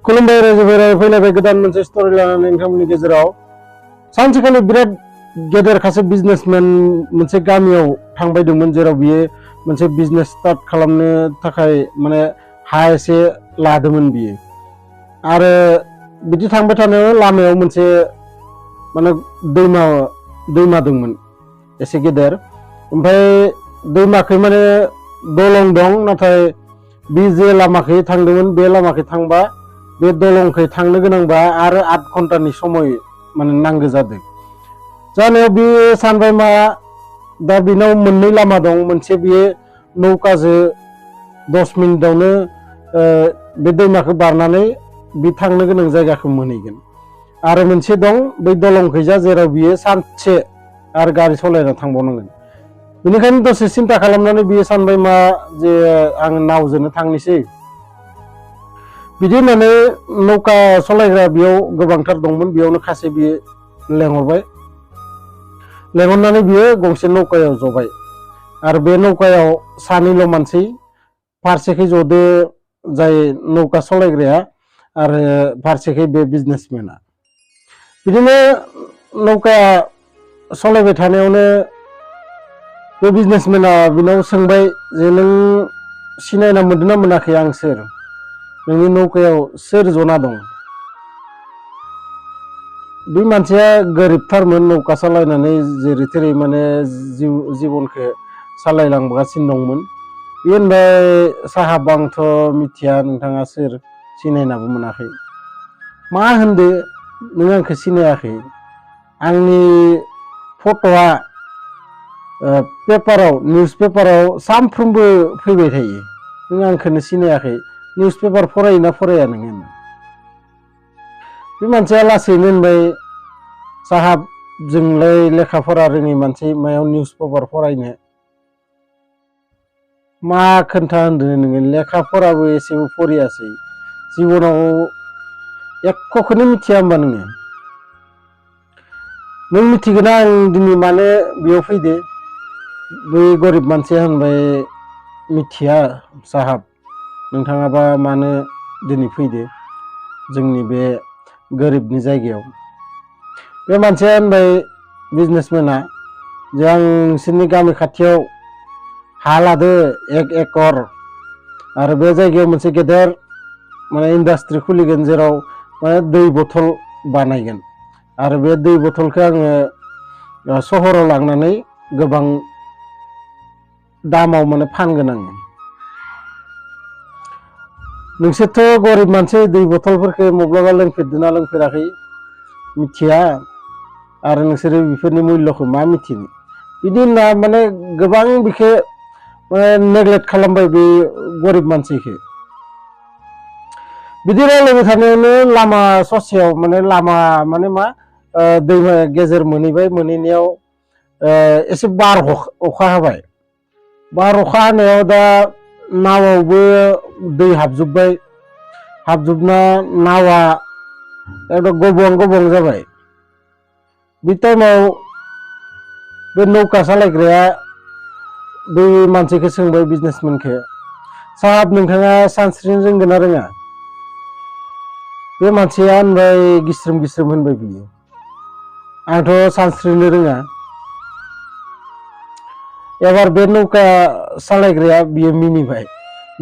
खुलुमबाय रायजोफोरा फैलायबाय गोदान मोनसे स्ट'रि लानानै नोंथांमोननि गेजेराव सानसेखालि बिराद गेदेर खासे बिजनेसमेन मोनसे गामियाव थांबायदोंमोन जेराव बियो मोनसे बिजनेस स्टार्ट खालामनो थाखाय माने हा एसे लादोंमोन बियो आरो बिदि थांबाय थानायाव लामायाव मोनसे माने दैमा दंमोन एसे गेदेर ओमफ्राय दैमाखै माने दलं दं नाथाय बे जे लामाखै थांदोंमोन बे लामाखै थांबा बे दलंखै थांनो गोनांबा आरो 8 घन्टानि समय माने नांगौ जादों जानायाव बे सानबाय मा दा बिनाव मोननै लामा दं मोनसे बियो नौकाजों 10 मिनिटावनो बे दैमाखौ बारनानै बि थांनो गोनां जायगाखौ मोनहैगोन आरो मोनसे दं बै दलंखैजा जेराव बियो सानसे आरो गारि सालायना थांबावनांगोन बेनिखायनो दसे सिन्था खालामनानै बियो सानबाय मा जे आं नावजोंनो थांनोसै बिदि होननानै नौका सालायग्रा बेयाव गोबांथार दंमोन बेयावनो खासे बियो लेंहरनानै बियो गंसे नौकायाव जबाय आरो बे नौकायाव सानैल' मानसि फारसेखै जदो जाय नौका सालायग्राया आरो फारसेखै बे बिजनेसमेना बिदिनो नौका सालायबाय थानायावनो बे बिजनेसमेना बिनाव सोंबाय जे नों सिनायना मोनदोंना मोनाखै आं सोर नोंनि नौकायाव सोर जना दं बे मानसिया गोरिबथारमोन नौका सालायनानै जेरै थेरै माने जिबनखौ सालायलांगासिनो दंमोन बे होनबाय साहाब आंथ' मिथिया नोंथाङा सोर सिनायनाबो मोनाखै मा होनदो नों आंखौ सिनायाखै आंनि फट'आ पेपाराव निउस पेपाराव सानफ्रोमबो फैबाय थायो नों आंखौनो सिनायाखै निउस पेपार फरायोना फराया नोङो बे मानसिया लासैनो होनबाय साहाब जोंलाय लेखा फरा रोङै मानसि मायाव निउस पेपार फरायनो मा खोन्था होनदों नोङो लेखा फराबो एसेबो फरायासै जिबनाव एखखौनो मिथिया होमबा नों मिथिगोना आं दिनै मानो बेयाव फैदो बै गरिब मानसिया होनबाय मिथिया साहाब नोंथाङाबा मानो दिनै फैदो जोंनि बे गोरिबनि जायगायाव बे मानसिया होनबाय बिजनेसमेना जे आं नोंसोरनि गामि खाथियाव हा लादो 1 एकर आरो बे जायगायाव मोनसे गेदेर माने इन्डास्ट्रि खुलिगोन जेराव माने दै बथल बानायगोन आरो बे दै बथलखौ आङो सहराव लांनानै गोबां दामाव माने फानगोन आङो नोंसोरथ' गरिब मानसि दै बथलफोरखौ माब्लाबा लोंफेरदोंना लोंफेराखै मिथिया आरो नोंसोरो बेफोरनि मुल्यखौ मा मिथिनो बिदि होनना माने गोबां बेखौ माने नेग्लेक्ट खालामबाय बे गरिब मानसिखौ बिदि रायलायबाय थानायावनो लामा ससेयाव लामा माने मा दैमा गेजेर मोनहैबाय मोनहैनायाव एसे बार अखा हाबाय बार अखा हानायाव दा नावआवबो दै हाबजोबना नावा एकदम गबं जाबाय बे टाइमाव बे नौका सालायग्राया बै मानसिखौ सोंबाय बिजनेसमेनखौ साहाब नोंथाङा सानस्रिनो रोंगोन ना रोङा बे मानसिया होनबाय गिस्रोम होनबाय बियो आंथ' सानस्रिनो रोङा एबार बे नौका सालायग्राया बियो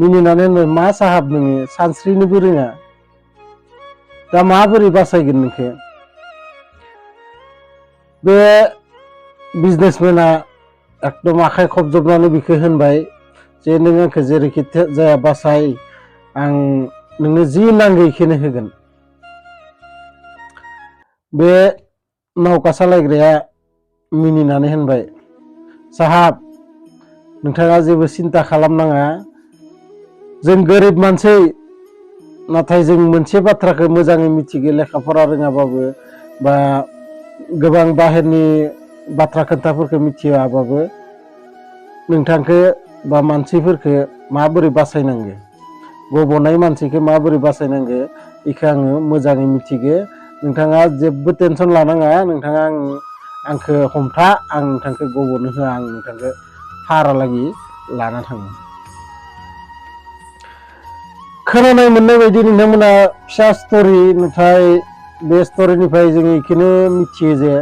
मिनिनानै होनबाय मा साहाब नोङो सानस्रिनोबो रोङा दा माबोरै बासायगोन नोंखौ बे बिजनेसमेना एकदम आखाइ खबजबनानै बिखौ होनबाय जे नों आंखौ जेरैखि जाया बासाय आं नोंनो जि नांगौ बेखौनो होगोन बे नौका सालायग्राया मिनिनानै होनबाय साहाब नोंथाङा जेबो सिन्था खालामनाङा जों गोरिब मानसि नाथाय जों मोनसे बाथ्राखौ मोजाङै मिथिगौ लेखा फरा रोङाबाबो बा गोबां बाहेरनि बाथ्रा खोथाफोरखौ मिथियाबाबो नोंथांखौ बा मानसिफोरखौ माबोरै बासायनांगौ गब'नाय मानसिखौ माबोरै बासायनांगौ बेखौ आङो मोजाङै मिथिगौ नोंथाङा जेबो टेनसन लानाङा नोंथाङा आंखौ हमथा आं नोंथांखौ गब'नो होआ आं नोंथांखौ फारालागि लाना थाङो खोनानाय मोननाय बायदि नोंथांमोना फिसा स्ट'रि नाथाय बे स्ट'रिनिफ्राय जों बेखौनो मिथियो जे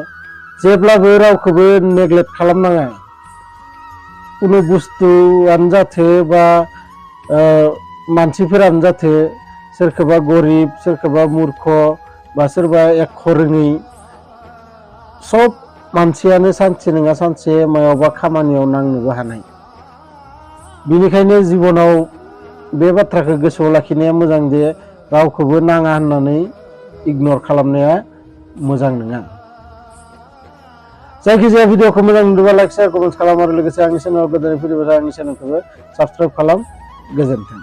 जेब्लाबो रावखौबो नेग्लेक्ट खालामनाङा कुनु बुस्थुआनो जाथो बा मानसिफोरानो जाथो सोरखौबा गरिब सोरखौबा मूर्ख बा सोरबा एख' रोङै सब मानसियानो सानसे नङा सानसे मायावबा खामानियाव नांनोबो हानाय बिनिखायनो जिबनाव बे बाथ्राखौ गोसोआव लाखिनाया मोजां जे रावखौबो नाङा होननानै इगनर खालामनाया मोजां नङा जायखिजाया भिडिअखौ मोजां नुदोंबा लाइक शेयार कमेन्ट खालाम आरो लोगोसे आंनि चेनेलाव गोदानै फैदोंबा आंनि चेनेलखौबो साबस्क्राइब खालाम गोजोन्थों।